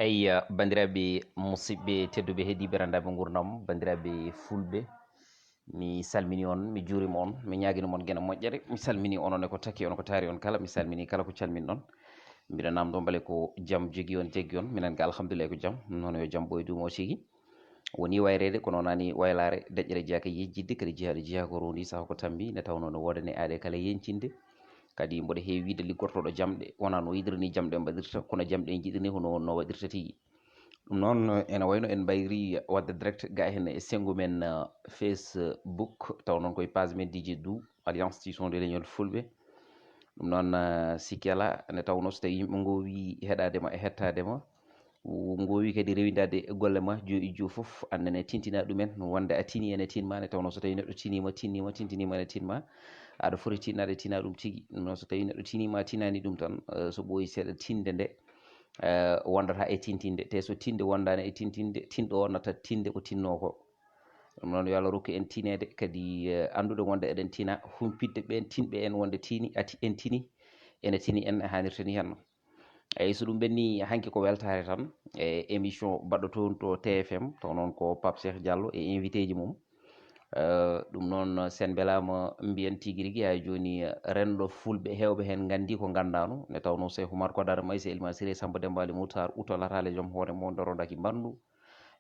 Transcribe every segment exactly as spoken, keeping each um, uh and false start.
Eyya, banndiraaɓe musidɓe tedduɓe, heɗiiɓe Ranndaɓe Nguurndam, banndiraaɓe fulɓe, mi salmini on, mi juurima on, mi ñaagini mon geno moƴƴere. Mi salmini onon e ko taki on, ko taari on kala. Mi salmini kala ko calmin ɗon. Mbiɗa naamndo mbele ko jam jogi on, jaggi on. Minen ga alhamdulillahi ko jam. Noon yo jam ɓooy duumo sigi. Woni wayreede, kono wonani waylaare, daƴƴere jeyaka yejjitde, kadi jeyaaɗo jeyaa ko rondi saha ko tambi, nde tawnoo no woodani aade kala yeñcinde. Kadi mboɗo heewi wiide liggortooɗo jamɗe, wonaa no yiɗiri ni jamɗe mbaɗirta, kono jamɗe en njiɗiri ni hono no waɗirta tigi. Ɗum noon, ene wayno en mbayri waɗde direct ga heen e senngo men, eh, Facebook, taw noon koye page men D J Dou, Alliance Tison de Leñol Fulɓe. Ɗum noon, eh, sikki alaa, nde tawnoo so tawii yimɓe ngoowi heɗaade ma e heɗtaade ma, ngoowi kadi rewindaade golle ma, jo e jo fof, annene tintina ɗumen, wonde a tini ene tinma, nde tawnoo so tawii neɗɗo tiniima, tinniima, tintiniima ene tinma, aɗa foti tinnaade, tina ɗum tigi. Ɗum noon, so tawii neɗɗo tiniima, tinaani ɗum tan, eh, so ɓooyi seeɗa tinde nde, eh, wondata e tintinde. Te so tinde wondaani e tintinde, tinɗo o natat tinde ko tinnoo ko. Ɗum noon, yo Allah rokku en tineede, kadi, eh, anndude wonde eɗen tina, humpitde ɓeen tinɓe en wonde tini, ati, en tini, ene tini en, haanirta ni henno. Eyyi, so ɗum ɓenni, hanki ko weltaare tan e émission baɗɗo toon to T F M, taw noon ko Pape Cheikh Diallo e invité ji mum. Eh, ɗum noon, sen mbelaama mbiyen tigi rigi, haa jooni, eh, renndo fulɓe heewɓe heen nganndi ko nganndaano, nde tawnoo Cheikh Oumar Kodar Maysa Elimane Siré Samba Demba Ali Moutar Outo Latale joom hoore mo Ndoro Daki Mbandu,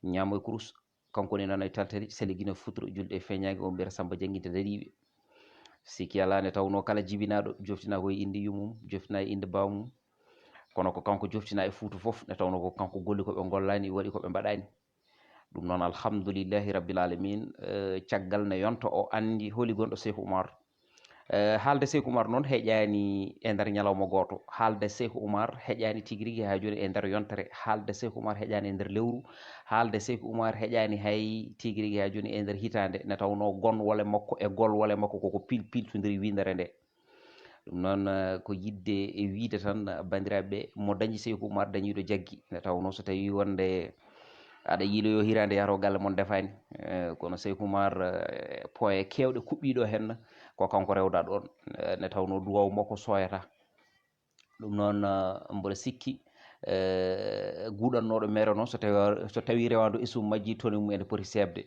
ñaamo e kurus, kanko woni nana e taltali, seli Gine Futuro, julde e feeñaange, o mbiyata Samba Jannginta Daɗiiɓe. Sikki alaa, nde tawnoo kala jibinaaɗo joftinaa ko e innde yummum, joftinaa e innde baawmum, kono ko kanko joftinaa e Fuuta fof, nde tawnoo ko kanko golli ko ɓe ngollaani, waɗi ko ɓe mbaɗaani. Ɗum noon, alhamdulillahi rabbil alamin, eh, caggal nde yonta o anndi holi gonɗo Cheikh Oumar. Eh, haalde Cheikh Oumar noon heƴaani e nder ñalawma gooto. Haalde Cheikh Oumar heƴaani tigi rigi haa jooni e nder yontere. Haalde Cheikh Oumar heƴaani e nder lewru. Haalde Cheikh Oumar heƴaani hay tigi rigi haa jooni e nder hitaande. Nde tawnoo gon wole makko e gol wole makko koko pil piltondiri windere nde. Ɗum noon, eh, ko yiɗde e wiide tan, banndiraaɓe, mo dañi Seyku Umar dañiiɗo jaggi. Nde tawnoo so tawii wonde aɗa yiiloyoo hiraande yahroo galle mon defaani. Eh, kono Seyku Umar, eh, poye keewɗe kuɓɓiiɗo heen, ko kanko rewda ɗoon. Eh, nde tawnoo duwaaw makko sooyata. Ɗum noon, eh, mboɗo sikki, eh, guuɗannooɗo mere noon, so tawi, so tawii rewaandu isum majji, tone mum ene poti seeɓde.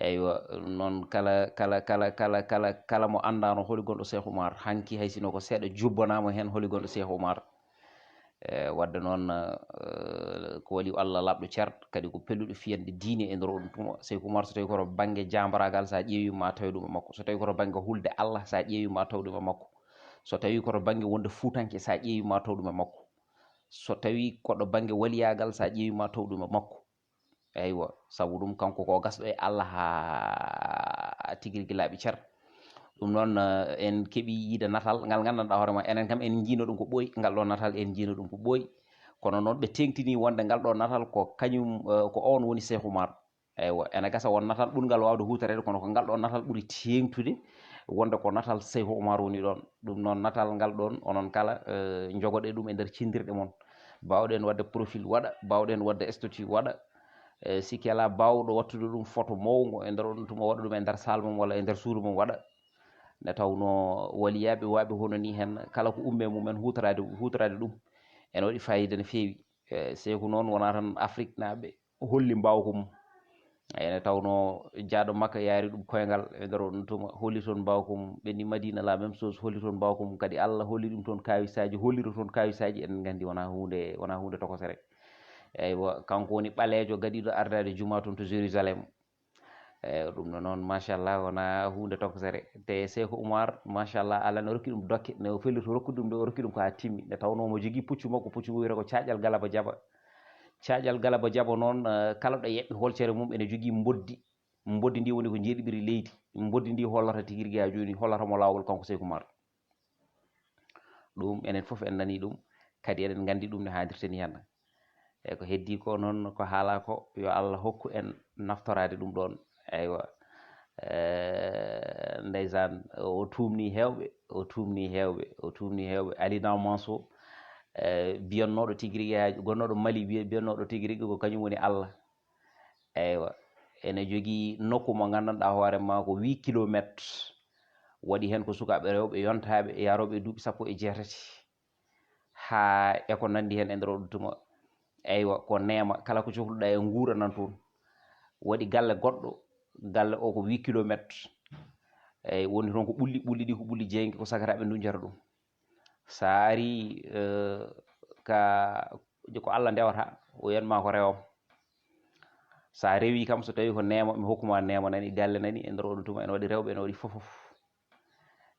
Eywa, ɗum noon kala, kala, kala, kala, kala, kala mo anndaano holi gonɗo Cheikh Oumar, hanki hay sino ko seeɗa jubbanaama heen holi gonɗo Cheikh Oumar. Eh, wadde noon, eh, ko waliyu Allah laaɓɗo cer, kadi ko pelluɗo fiyande diine e nder oɗum tuma. Cheikh Oumar, so tawi ko to bannge jaambaraagal, so a ƴeewi ma tawi ɗum e makko. So tawi ko to bannge hulde Allah, so a ƴeewi ma taw ɗum e makko. So tawi ko to bannge wonde fuutanke, so a ƴeewi ma taw ɗum e makko. So tawi ko ɗo bannge waliyaagal, so a ƴeewi ma taw ɗum e makko. Eywa, sabu ɗum kanko ko gasɗo e Allah haa tigi rigi laaɓi cer. Ɗum noon, eh, en keɓi yiide natal ngal nganndanɗaa hoore ma, enen kam en njiino ɗum ko ɓooyi, ngal ɗo natal en njiino ɗum ko ɓooyi. Kono noon ɓe teeŋtini wonde ngal ɗo natal ko kañum, eh, ko oon woni Cheikh Oumar. Eywa, ene gasa won natal ɓurngal waawde huutoreede, kono ko ngal ɗo natal ɓuri teeŋtude wonde ko natal Cheikh Oumar woni ɗoon. Ɗum noon natal ngal ɗoon, onon kala, eh, njogoɗe ɗum e nder cinndirɗe mon. Baawɗen waɗde profil waɗa, baawɗen waɗde statut waɗa. E, sikki alaa baawɗo waɗtude ɗum photo mawngo e nder on tuma, waɗa ɗum e nder salle mum walla e nder suudu mum waɗa. Nde tawnoo waliyaaɓe waaɓe hono nii heen, kala ko ummee mum en huutoraade, huutoraade ɗum ene waɗi faayiida no feewi. E, Seeku noon wonaa tan Afriknaaɓe holli mbaawka mum. Ene tawnoo jaaɗo Makka yaari ɗum koyngal e nder on tuma, holli toon mbaawka mum. Ɓe ni Madiina la même chose, holli toon mbaawka mum. Kadi Allah holli ɗum toon kaawisaaji, hollira toon kaawisaaji, eɗen nganndi wonaa huunde, wonaa huunde tokosere. Eywa, kanko woni ɓaleejo gaɗiiɗo ardaade jumaa toon to Jérusalem. Eywa, ɗum ɗo noon, machallah, wonaa huunde tokosere. Te Seeku Umar, machallah, Allah ne rokki ɗum dokke, ne o fellito rokkude ɗum nde, o rokki ɗum ko haa timmi. Nde tawnoo omo jogii puccu makko, puccu ngu wiyetee ko Caaƴal Galaba Jaba. Caaƴal Galaba Jaba noon, eh, kala ɗo yeɓɓi holcere mum ene jogii mboddi. Mboddi ndi woni ko njeeɗiɓiri leydi. Mboddi ndi hollata tigi rigi haa jooni, hollata mo laawol kanko Seeku Umar. Ɗum enen fof en nanii ɗum, kadi eɗen nganndi ɗum no haadirta ni hannde. E ko heddii ko noon, ko haalaa ko, yo Allah hokku en naftoraade ɗum ɗoon. Eywa. Eh, ndeysaan, o tuumnii heewɓe, o tuumnii heewɓe, o tuumnii heewɓe. Ali Naw Mansour, eh, mbiyannooɗo tigi rigi haa, gonnooɗo Mali, wiya-, mbiyannooɗo tigi rigi ko kañum woni Allah. Eywa. Ene jogii nokku mo nganndanɗaa hoore maa ko huit kilomètres. Waɗi heen ko sukaaɓe rewɓe yontaaɓe, yaarooɓe e duuɓi sappo e jeetati. Haa e ko nanndi heen e nder oɗo tuma. Eywa, ko neema, kala ko cohluɗa e nguura nan toon. Waɗi galle goɗɗo, galle o ko huit kilomètres. Eyyi, woni toon ko ɓulli, ɓulli ɗi ko ɓulli jeynge, ko sagataaɓe nduñjata ɗum. So a ari, eh, ka, ko Allah ndewata, o wiyan ma ko rewam. So a rewi kam, so tawi ko neema, mi hokkuma neema nani, galle nani, e nder oɗo tuma ene waɗi rewɓe, ene waɗi fof fof.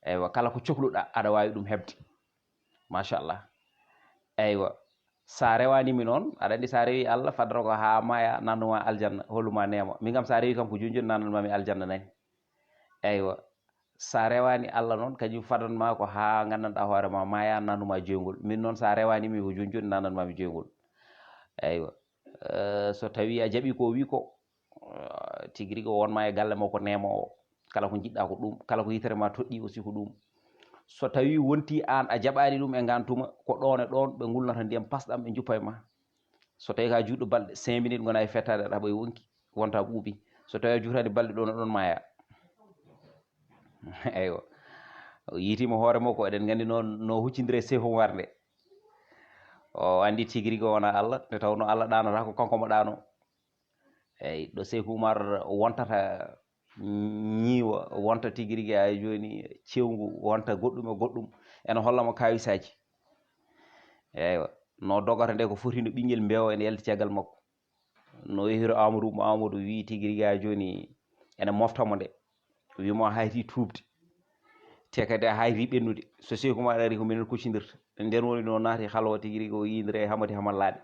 Eywa, kala ko cohluɗa, aɗa waawi ɗum heɓde. Machallah. Eywa, so a rewaani mi noon, aɗa anndi so a rewi Allah, fadata ko haa maaya, nannuma aljanna, holluma neema. Min kam so a rewi kam ko jooni jooni, nannanmami aljanna nani. Eywa, so a rewaani Allah noon, kañum fadanma ko haa nganndanɗaa hoore ma maaya, nannuma joyngol. Min noon so a rewaani mi ko jooni jooni, nannanmami joyngol. Eywa. Eh, so tawi a jaɓi ko o wi ko, eh, tigi rigi o wonma e galle mo ko neema o. Kala ko jiɗɗa ko ɗum, kala ko yitere ma toɗɗi aussi ko ɗum. So tawi wonti an a jaɓani ɗum e ngan tuma, ko ɗon e ɗon ɓe ngulnata ndiyam pasɗam ɓe njuppa e ma. So tawi ka juuɗo balɗe cinq minutes gona e fettade aɗa haɓa e wonki, wonta ɓuuɓi. So tawi a juutani balɗe ɗon e ɗon maya. Eywa. O yiitima hoore makko, eɗen nganndi noon no huccindire seefo warde. O anndi tigi rigi o wona Allah, nde tawno Allah ɗaanata ko kanko mo ɗaano. Eyyi, ɗo Seyku Umar wontata ñiiwa, wonta tigi rigi, ay jooni cewngu, wonta goɗɗum e goɗɗum, ene holla mo kawisaaji. Eywa, no dogata nde ko foti no ɓinngel mbeewa ene yalti caggal makko. No yehiro Amadou, mo Amadou wi tigi rigi, ay jooni ene mofta mo nde, wi mo a hayti tuubde. Te kadi a hayti ɓennude. So Seyku Umar ari ko minen kuccindirta. Nden woni no naati halwa tigi rigi o yiyindira e Hamadi Hamallaaɓe.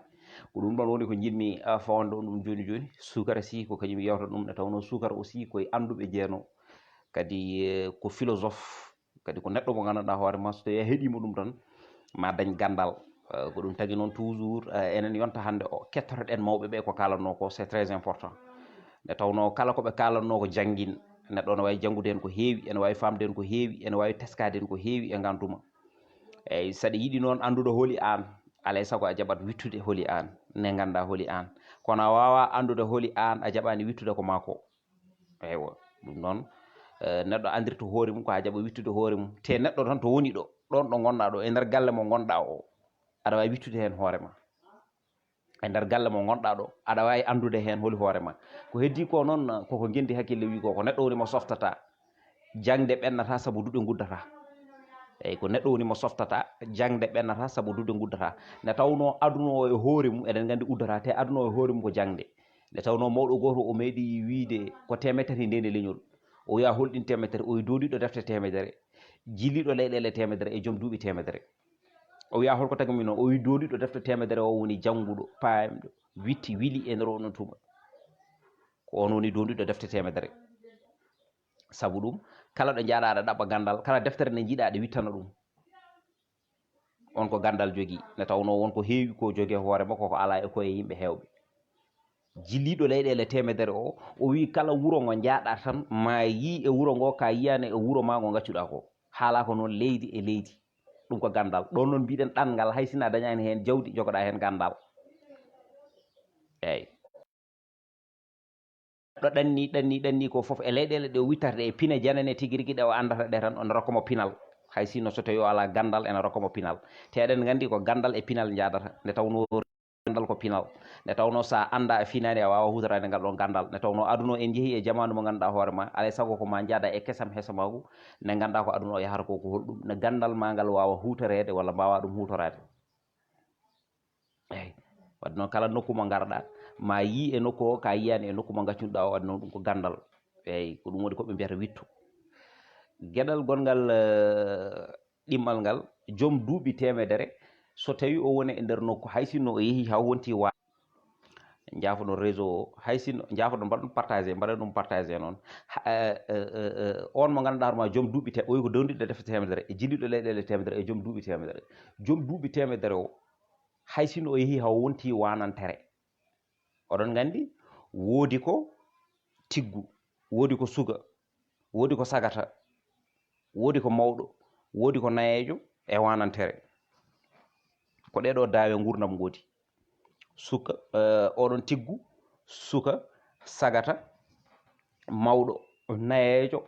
Ko ɗum ɗon woni ko njiɗmi, ah, fawande on ɗum jooni jooni. Suukara si ko kañum yewta ɗum, nde tawnoo suukara aussi koye annduɓe jeenoo. Kadi, eh, ko philosophe, kadi ko neɗɗo mo nganndanɗaa hoore ma, so tawii a heɗiima ɗum tan, ma dañ ganndal. Eh, ko ɗum tagi noon toujours, eh, enen yonta hannde o kettotoɗen mawɓe ɓe ko kaalannoo ko, c'est très important. Nde tawnoo kala ko ɓe kaalannoo ko janngin, neɗɗo ene waawi janngude heen ko heewi, ene waawi faamde heen ko heewi, ene waawi teskaade heen ko heewi e ngaan tuma. Eyyi, saɗa yiɗi noon anndude holi aan, alaa e sago a jaɓat wittude holi aan, nde nganndaa holi aan. Kono a waawaa anndude holi aan, a jaɓaani wittude ko maa ko. Eywa, ɗum noon, eh, neɗɗo anndirta hoore mum ko haa jaɓa wittude hoore mum. Te neɗɗo tan to woni ɗo, ɗoon ɗo ngonɗaa ɗo, e nder galle mo ngonɗaa o, aɗa waawi wittude heen hoore ma. E nder galle mo ngonɗaa ɗo, aɗa waawi anndude heen holi hoore ma. Ko heddii ko noon, koko ngenndi hakkille wi ko, ko neɗɗo woni mo softata. Jaŋde ɓennata sabu duɗe nguddata. Eyyi, ko neɗɗo woni mo softata, jaŋde ɓennata sabu duɗe nguddata. Nde tawnoo aduna o e hoore mum, eɗen nganndi uddata, te aduna o e hoore mum ko jaŋde. Nde tawnoo mawɗo gooto o meeɗi wiyde ko teemedere tati ndeendi leñol. O wiya holɗin teemedere, o wi dooliiɗo defte teemedere, jilliiɗo leyɗeele teemedere e joom duuɓi teemedere. O wiya holko tagi mi noon? O wi dooliiɗo defte teemedere o woni jannguɗo, paamɗo, witti, wili e nder onon tuma. Ko on woni dooliiɗo defte teemedere. Sabu ɗum, kala ɗo njaaɗa aɗa ɗaɓɓa ganndal, kala deftere nde njiɗa aɗa wittana ɗum. On ko ganndal jogii, nde tawnoo won ko heewi ko jogii hoore makko, ko alaa e koye yimɓe heewɓe. Jilliiɗo leyɗeele teemedere o, o wi kala wuro ngo njaaɗa tan, ma yii e wuro ngo ka yiyaani e wuro ma ngo ngaccuɗa ko. Haala ko noon leydi e leydi. Ɗum ko ganndal. Ɗon noon mbiɗen ɗanngal, hay sinno a dañaani heen jawdi, jogoɗa heen ganndal. Eyyi. Ɗo ɗanni, ɗanni, ɗanni ko fof e leyɗeele ɗe o wittata ɗe e pine janane tigi rigi ɗe o anndata ɗe tan, on rokka mo pinal. Hay sinno so tawi o alaa ganndal, ene rokka mo pinal. Te eɗen nganndi ko ganndal e pinal njaadata. Nde tawnoo ganndal ko pinal. Nde tawnoo so a anndaa a finaani, a waawaa huutoraade ngal ɗon ganndal. Nde tawnoo aduna o en njehii e jamaanu mo ngannduɗaa hoore ma, alaa e sago ko ma njaada e kesam hesamaagu, nde ngannduɗaa ko aduna o yahata ko, ko holɗum, nde ganndal ma ngal waawa huutoreede walla mbaawaa ɗum huutoraade. Eyyi. Wadde noon kala nokku mo ngarɗaa, ma yii e nokku o, ka yiyaani e nokku mo ngaccuɗaa o, wadde noon ɗum ko ganndal. Eyyi, ko ɗum woni ko ɓe mbiyata wittu. Geɗal gonngal, eh, ɗimmal ngal, joom duuɓi teemedere, so tawi o woni e nder nokku, hay sinno o yehi haa wonti wa-, njaafoɗon réseau o, hay sinno, njaafoɗon mbaɗon partagé, mbaɗa ɗum partagé noon. Ha, eh, eh, eh, eh, on mo ngannduɗaa hoore ma joom duuɓi te-, o wi ko dondiɗo defte teemedere, e jilliɗo leyɗeele teemedere, e joom duuɓi teemedere. Joom duuɓi teemedere o, hay sinno o yehi haa wonti wanantere. Oɗon nganndi, woodi ko tiggu, woodi ko suka, woodi ko sagata, woodi ko mawɗo, woodi ko nayeejo e wanantere. Ko ɗee ɗoo daawe nguurndam ngoodi. Suka, eh, oɗon tiggu, suka, sagata, mawɗo, nayeejo,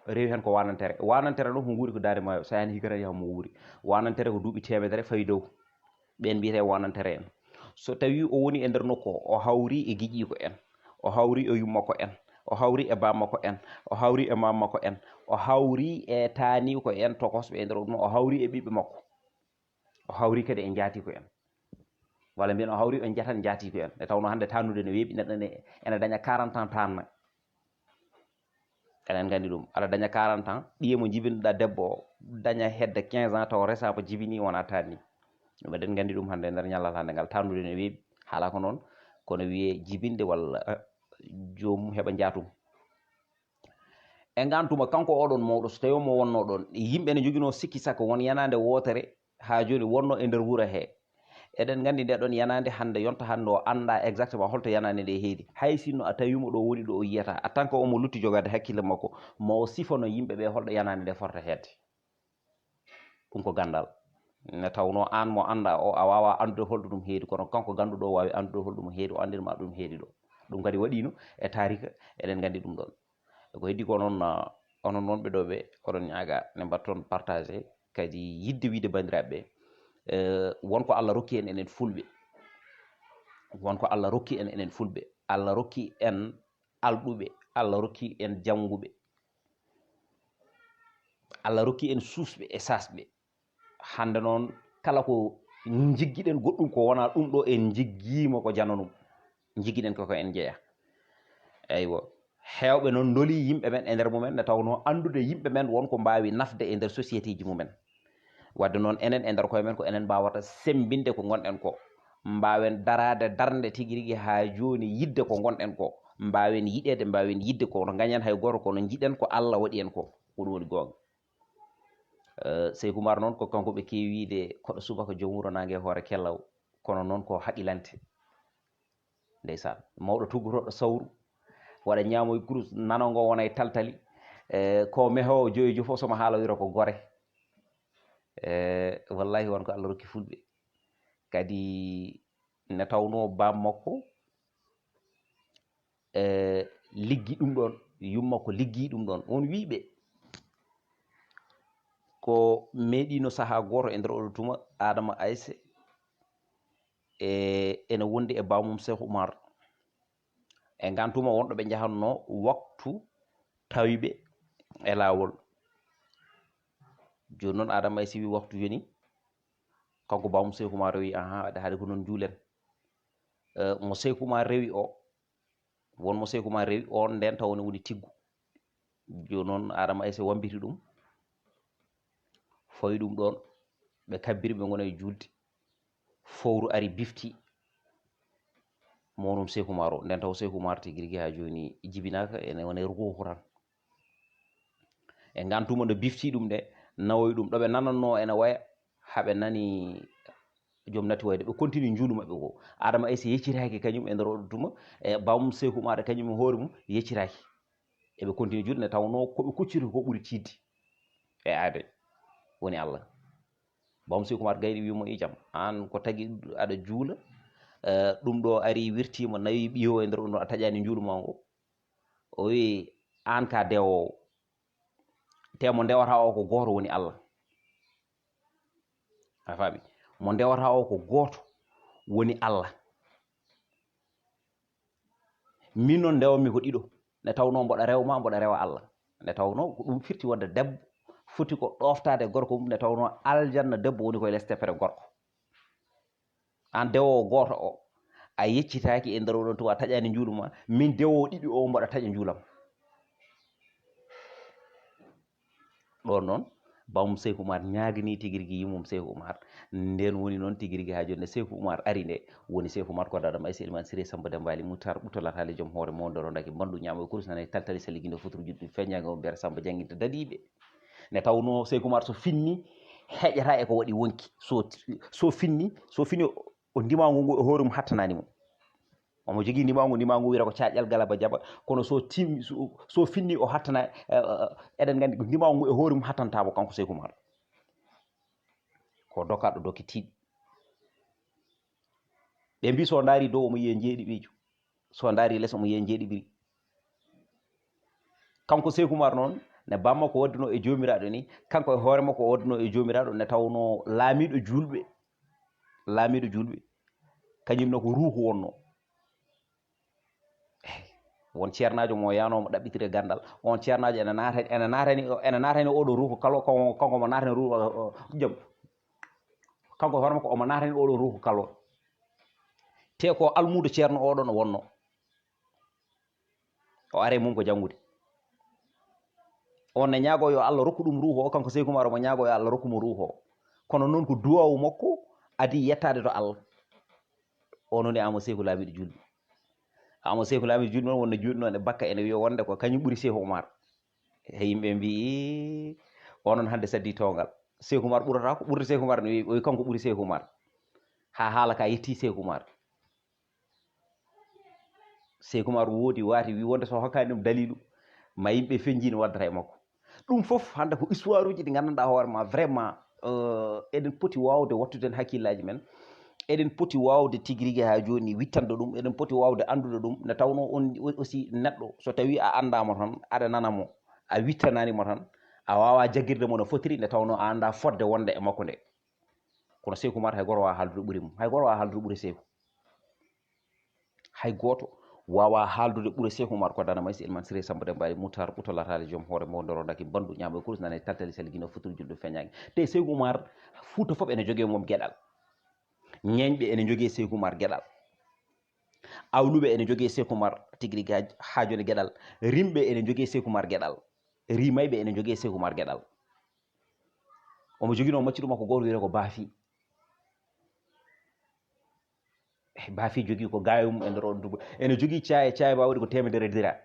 rewi heen ko wanantere. Wanantere ɗo ko nguuri ko daande maayo, so yani hikka tan yaha mo wuuri. Wanantere ko duuɓi teemedere fawi dow. Ɓeen mbiyetee wanantere en. So tawii o woni e nder nokku o, o hawri e giƴiiko en, o hawri e yummako en, o hawri e baammako en, o hawri e maammako en, o hawri e taaniiko en tokosɓe e nder ɗum, o hawri e ɓiɓɓe makko, o hawri kadi e njaatiiko en. Walla mbiyen o hawri o njatan njaatiiko en. Nde tawnoo hannde taannude ne weeɓi, neɗɗo ne ena daña quarante ans taanna. Eɗen nganndi ɗum. Aɗa daña quarante ans, ɓiye mo jibinoɗaa debbo o, daña hedde quinze ans taw resaama jibinii wonaa taanni. Ɗum eɗen nganndi ɗum hannde e nder ñallal hannde ngal. Taannude ne weeɓi, haala ko noon, kono wiyee jibinde walla, eh, joomum heɓa njaatum. E ngaan tuma, kanko oɗon mawɗo, so tawii mo wonnoo ɗoon, yimɓe ne njoginoo sikki sakka won yanaande wootere haa jooni wonnoo e nder wuro hee. Eɗen nganndi nde ɗoon yanaande hannde, yonta hannde o anndaa exactement holto yanaande nde heedi. Hay sinno a tawii mo ɗo woni ɗo o yiyata, en tant que omo lutti jogaade hakkille makko, mo o sifano yimɓe ɓe holɗo yanaande nde fota heedde. Ɗum ko ganndal. Nde tawnoo aan mo anndaa o, a waawaa anndude holɗo ɗum heedi, kono kanko gannduɗo o waawi anndude holɗum heedi, o anndin ma ɗum heedi ɗo. Ɗum kadi waɗiino e taarika, eɗen nganndi ɗum ɗoon. Ko heddi ko noon, ah, onon wonɓe ɗo ɓe, oɗon ñaaga ne mbatton partagé, kadi yiɗde wiyde banndiraaɓe ɓe, eh, won ko Allah rokki en enen Fulɓe. Won ko Allah rokki en enen Fulɓe. Allah rokki en alɗuɓe, Allah rokki en jannguɓe. Allah rokki en suusɓe e saasɓe. Hannde noon, kala ko njiggiɗen goɗɗum ko wonaa ɗum ɗo en njiggiima ko jananum. Njiggiɗen ko ko en njeya. Eywa. Heewɓe noon ndolii yimɓe men e nder mumen, nde tawnoo anndude yimɓe men won ko mbaawi nafde e nder société ji mumen. Wadde noon, enen e nder koye men ko enen mbaawata semmbinde ko ngonɗen ko. Mbaawen daraade darnde tigi rigi haa jooni yiɗde ko ngonɗen ko. Mbaawen yiɗeede, mbaawen yiɗde ko no ngañen hay gooto, kono njiɗen ko Allah waɗi en ko. Ko ɗum woni goonga. Eh, Seyku Umar noon ko kanko ɓe keewi wiyde koɗo subaka joom wuro naange hoore kellaw. Kono noon ko haqilante. Ndeysaan, mawɗo tuggotooɗo sawru, waɗa ñaamoy kurus, nano ngo wona e taltali. Eh, ko mehoowo joyo jo fof so mo haala wiyata ko gore. Eh, wallahi won ko Allah rokki Fulɓe. Kadi ne tawnoo baam makko, eh, liggi ɗum ɗoon, yumma ko liggi ɗum ɗoon. Won wiyɓe ko meeɗiino sahaa gooto e nder oɗo tuma, Adama Ayse, e ene wondi e baamum Cheikh Oumar. E ngaan tuma won ɗo ɓe njahannoo waktu tawi ɓe e laawol. Jooni noon Adama Ayse wi waktu yoni, kanko baamum Cheikh Oumar o wi, "Ahaa, aɗa haɗi ko noon njuulen." Eh, mo Cheikh Oumar rewi o, won mo Seyku Umar rewi, oon ndeen taw ne woni tiggu. Jooni noon, Adama Ayse wambiti ɗum, fawi ɗum ɗoon, ɓe kabbiri, ɓe ngona e juulde. Fowru ari bifti, mawɗum Seyku Umar o. Ndeen taw Seyku Umar tigi rigi haa jooni jibinaaka, ene wona e rukuuku tan. E ngaan tuma nde bifti ɗum nde, nawoyi ɗum, ɗo ɓe nanannoo ene waya, haa ɓe nani joom natti wayde, ɓe continue njuulu maɓɓe goo. Adama Ayse yeccitaaki kañum e nder oɗo tuma, e bammum Seyku Umar kañum e hoore mum yeccitaaki. Eɓe continue juulde nde tawnoo ko ɓe kucciti ko ɓuri tiiɗde e aade woni Allah. Bammum Seyku Umar gayni wiimo, "I jam, aan ko tagi aɗa juula, eh, ɗum ɗo ari wirtiima, nawi ɓiyo e nder ɗum ɗo, a taƴaani njuulu maa ngo?" O wi, "Aan ka dewoowo, te mo ndewata o ko gooto woni Allah." A faami? Mo ndewata o ko gooto woni Allah. Min noon ndewammi ko ɗiɗo. Nde tawnoo mboɗa rewa ma, mboɗa rewa Allah. Nde tawnoo ko ɗum firti wonde debbo foti ko ɗooftaade gorko mum, nde tawnoo aljanna debbo woni koye les tepere gorko. Aan dewoowo gooto o, a yeccitaaki e nder oɗon tuma, a taƴaani njuulu ma, min dewoowo ɗiɗi o, mboɗa taƴa njuulam. Ɗoon noon, bammum Seyku Umar ñaaganii tigi rigi yummum Seyku Umar. Ndeen woni noon tigi rigi haa jooni nde Seyku Umar ari nde, woni Seyku Umar ko Adama Ayse Elimane Siré Samba Demba Ali Moutar Ɓutto Latale joom hoore mawɗo Doro Ndaki mbandu ñaamo e kurus nana e taltali sali gindo futuru juɗɗi feññaango o mbiyata Samba jannginta dadiiɓe. Nde tawnoo Seyku Umar so finni heƴata e ko waɗi wonki. So, so finni, so finni o ndimaangu ngu e hoore mum hattanaani mo. Omo jogii ndimaangu, ndimaangu wiyata ko caaƴal galaba jaɓa, kono so tim-, so, so finni o hattana, eh, eh, eɗen nganndi ndimaangu ngu e hoore mum hattantaa mo kanko Seyku Umar. Ko dokaɗo doki tiiɗi. Ɓe mbi so ndaari dow omo yiya njeeɗiɓiijo, so ndaari les omo yiya njeeɗiɓiri. Kanko Seyku Umar noon, ne bamma ko waddunoo e Joomiraaɗo ni, kanko e hoore makko o waddunoo e Joomiraaɗo, ne tawnoo laamiiɗo juulɓe, laamiiɗo juulɓe, Kañum ne ko ruuhu wonno. Won ceernaajo mo yaanoo mo ɗaɓɓitire ganndal. On ceernaajo ene naata, ene naatani, ene naatani oɗo ruuhu kalo, kanko, kanko mo naatani ruuhu, o, o, jom. Kanko hoore makko omo naatani oɗo ruuhu kalo. Te ko almuudo ceerno oɗo no wonno. O are mum ko janngude. On ne ñaago yo Allah rokku ɗum ruuhu o, kanko Seyku Umar omo ñaago yo Allah rokku mo ruuhu o. Kono noon ko duwaawu makko adi yettaade to Allah. O noon e Amadou Seyku Laamiɗo Julɓe. Amadou Seyku Laamiɗo Julɓe noon wonno juuɗi noon e bakka ene wiya wonde ko kañum ɓuri Seyku Umar. He yimɓe mbiyi, o noon hannde saddi toongal. Seyku Umar ɓurata ko ɓurde Seyku Umar, ne wiyi, o wiyi kanko ɓuri Seyku Umar. Haa haala ka yetti Seyku Umar. Seyku Umar woodi waati wi wonde so hokkaani ɗum daliilu, ma yimɓe fenjini waddata e makko. Ɗum fof hannde ko histoire uji ɗi nganndanɗaa hoore ma vraiment, euh, eɗen poti waawde wattude heen hakkillaaji men. Eɗen poti waawde tigi rigi haa jooni wittande ɗum. Eɗen poti waawde anndude ɗum nde tawnoo on aussi neɗɗo so tawii a anndaama tan, aɗa nana mo, a wittanaani mo tan, a waawaa jaggirde mo no fotiri nde tawnoo a anndaa fotde wonde e makko nde. Kono Seyku Umar hay gooto waawaa haaldude ɓuri mum. Hay gooto waawaa haaldude ɓuri Seyku. Hay gooto waawaa haaldude ɓuri Seyku Umar ko Dana Maysa, Ilman Siré Samba Demba Ali, Mutar, Ɓuto Lataali, Joom Hoore, Mawdo Ronda, ki Mbandu, Ñaamo e Kurus, Nane Taltali, Sali Gino, Futuru Julɓe Feñaange. Te Seyku Umar, Fuuta fof ene jogii e mum geɗal. Ñeeñɓe ene njogii e Seyku Umar geɗal. Awluɓe ene njogii e Seyku Umar tigi rigi haa, haa jooni geɗal. Rimɓe ene njogii e Seyku Umar geɗal. Rimayɓe ene njogii e Seyku Umar geɗal. Omo jogii noon maccuɗo makko gooto wiyetee ko Baafi. Eh, Baafi jogii ko gaayo mum e nder oon dubu. Ene jogii caaye, caaye ma waɗi ko teemedere dira.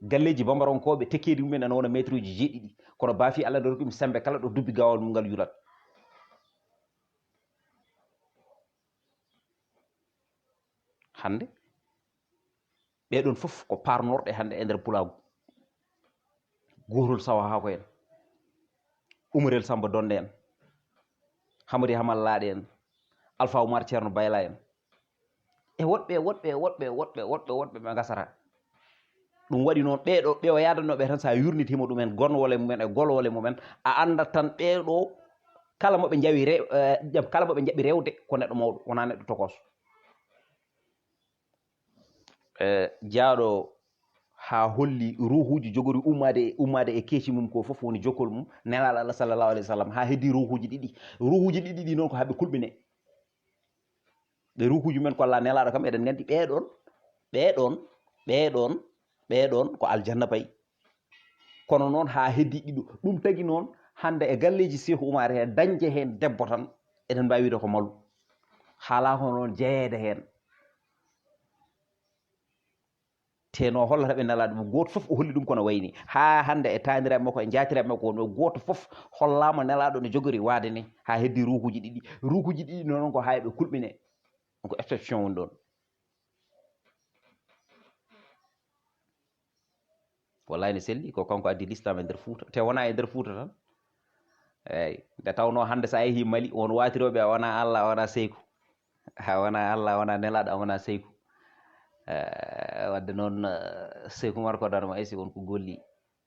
Galleeji bambaronkooɓe, tekkeedi mumen ene wona meeteruuji jeeɗiɗi. Kono Baafi Allah nde rokki ɗum semmbe kala ɗo dubbi gaawal mum ngal yulat. Hannde, ɓee ɗoon fof ko paarnorɗe hannde e nder pulaagu. Gootol Sawa Haako en, Umarel Samba Donde en, Hamadi Hamal Laaɗe en, Alfa Umar Ceerno Bayla en, e woɗɓe, woɗɓe, woɗɓe, woɗɓe, woɗɓe, woɗɓe ɓe ngasata. Ɗum waɗi noon, ɓee ɗo, ɓe o yaadanno ɓe tan, so a yurnitiima ɗumen, gonwole mumen e golwole mumen, a anndat tan ɓee ɗo, kala mo ɓe njawi re-, eh, jam, kala mo ɓe njaɓi rewde, ko neɗɗo mawɗo, wonaa neɗɗo tokooso. Eh, jaaɗo haa holli ruuhuuji jogori ummaade, ummaade e keeci mum ko fof woni jokkol mum, Nelaaɗo Allah sallallahu alayhi wa sallam, haa heddii ruuhuuji ɗiɗi. Ruuhuuji ɗiɗi ɗi noon ko haa ɓe kulɓine. Ɓe ruuhuuji men kolla Nelaaɗo kam, eɗen nganndi ɓee ɗoon, ɓee ɗoon, ɓee ɗoon, ɓee ɗoon ko aljanna payi. Kono noon haa heddii ɗiɗo. Ɗum tagi noon hannde e galleeji Seeku Umar he dañde heen debbo tan, eɗen mbaawi wiyde ko malu. Haalaa ko noon jeyeede heen. Te no hollata ɓe Nelaaɗo mum, gooto fof o holli ɗum kono wayni. Haa hannde e taaniraaɓe makko, e njaatiraaɓe makko, wonɓe gooto fof hollaama Nelaaɗo no jogori waade ni, haa heddii ruuhuuji ɗiɗi. Ruuhuuji ɗiɗi noon ko haa ɓe kulɓine. Ko exception woni ɗoon. Wallahi ne selli, ko kanko addi l'islam e nder Fuuta. Te wonaa e nder Fuuta tan. Eeyi, nde tawnoo hannde so a yehii Mali, won waatirooɓe a wonaa Allah, a wonaa Seyku. A wonaa Allah, a wonaa Nelaaɗo, a wonaa Seyku. Eh, wadde noon, eh, Seyku Umar ko darma, e si won ko golli,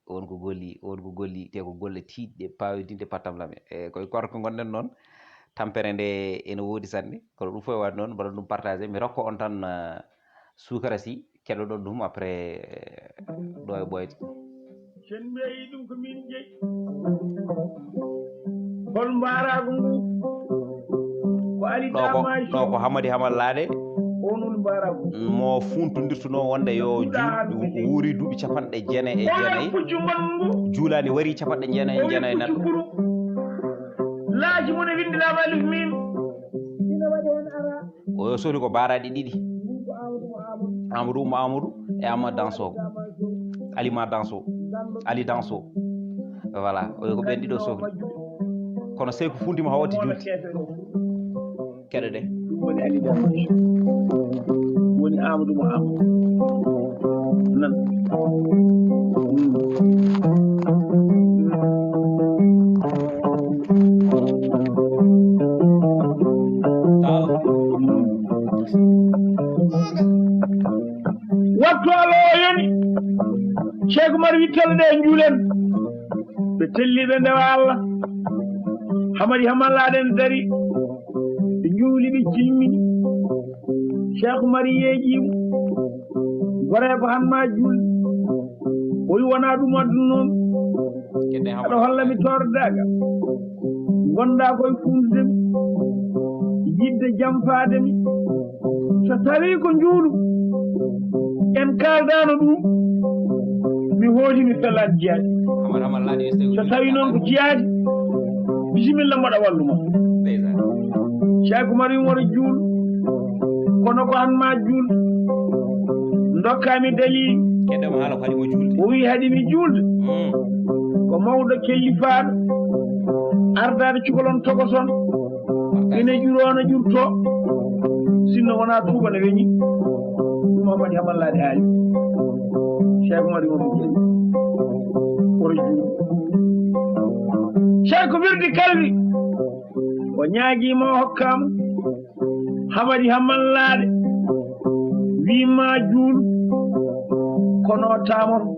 won ko golli, won ko golli, te ko golle tiiɗɗe, pawidinɗe, pattamlame. E koye korka ngonɗen noon, tampere nde ene woodi sanne, kono ɗum fof e waɗde noon, mbaɗa ɗum partagé. Mi rokka on tan, eh, suukara si, keɗoɗon ɗum après, eh, ɗo e ɓooyde. Sen mbiyi ɗum ko min jeyi. Hol mbaaraagu ngu? Ko ali ɗo ko, damaaji ɗo ko Hamadi Hamal Laaɗe. Onul mbaaraagu. Mo funtondirtunoo wonde yo juul-, wuuri duuɓi capanɗe jeenayi e jeenayi. Juulaani warii capanɗe jeenayi e jeenayi neɗɗo. Laaji mo ne winndi laaɓaali min. Ina waɗi heen ara. O sohli ko baaraaɗi ɗiɗi. Amadou Oumou Amadou e Ama Danso. Alima Danso. Ali Danso. Voilà, o ko ɓen ɗiɗo sohli. Kono Seyku funti mo hawti julti. Keɗoɗen. Ɗum woni Ali Danso. Woni Amadou Oumou Amadou. Nan. Wattu Allah o yoni. Cheikh Umar wi telle ɗe njuulen. Ɓe telli ɓe ndewa Allah. Hamadi Hamal Laaɗe en dari. Ɓe njuuli ɓe cilmini. Cheikh Oumar yeeƴiima. Goree ko han maa juul. O wi wonaa ɗum addunoon. Aɗa holla mi toordaga. Ngonɗaa koye fuundude mi. Yiɗde jamfaade mi. So tawii ko njuulu en kaaldaano ɗum, mi hooti mi felaani jiyaadi. So tawii noon ko jiyaadi, bisimilla mboɗa wallu ma. Cheikh Oumar wi mboɗo juul, kono ko an maa juul. Ndokkaa mi dalil. O wi haɗi mi juulde. Ko mawɗo kellifaaɗo ardaade cukalon tokoson. Ene ƴuroo no ƴurtoo. Sinno wonaa tuuba no weñi. Ɗum Hamadi Hamallaaɗe haali. Cheikh Oumar Oumar Jeeyi. Oto juul. Cheikh ko wirdi kalwi. O ñaagiima o hokkaama. Hamadi Hamallaaɗe. Wii maa juul. Kono o taamoto.